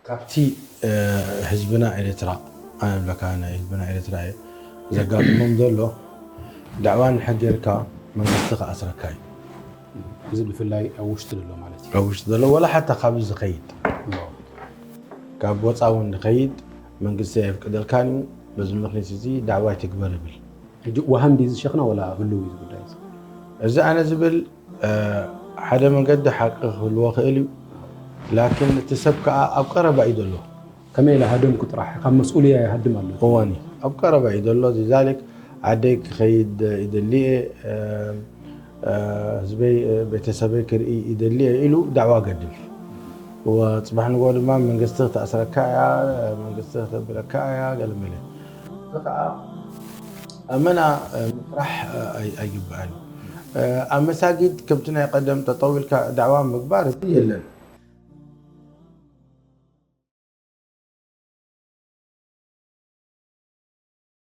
ካብቲ ህዝብና ኤርትራ ኣነ ብለካ ናይ ህዝብና ኤርትራ እየ ዘጋጥሞም ዘሎ ዳዕዋ እንድሕር ጌርካ መንግስቲ ክኣስረካ እዩ። እዚ ብፍላይ ኣብ ውሽጢ ዘሎ ማለት እዩ። ኣብ ውሽጢ ዘሎ ወላ ሓታ ካብዚ ዝኸይድ ካብ ወፃ እውን ዝኸይድ መንግስቲ ኣየፍቅደልካን እዩ። በዚ ምክንያት እዚ ዳዕዋ ኣይትግበር ይብል። ሕጂ ዋሃን ድዩ ዝሸኽና ወላ ህልው እዩ ጉዳይ እዚ? እዚ ኣነ ዝብል ሓደ መንገዲ ሓቂ ክህልዎ ክእል እዩ። ላኪን እቲ ሰብ ከዓ ኣብ ቀረባ እዩ ዘሎ። ከመይ ኢለ ሃደምኩ ጥራሕ ካብ መስኡልያ ይሃድም ኣሎ። እዋኒ ኣብ ቀረባ እዩ ዘሎ። ዚዛሊክ ዓደይ ክኸይድ ይደሊ እየ፣ ህዝበይ ቤተሰበይ ክርኢ ይደሊ እየ ኢሉ ዳዕዋ ገድል። ወፅባሕ ንጎ ድማ መንግስቲ ክተኣስረካ እያ፣ መንግስቲ ክተብለካ እያ ገለመለ። እዚ ከዓ ኣመና ምጥራሕ ኣይግባእን። ኣብ መሳጊድ ከምቲ ናይ ቀደም ጠጠው ኢልካ ዳዕዋ ምግባር የለን።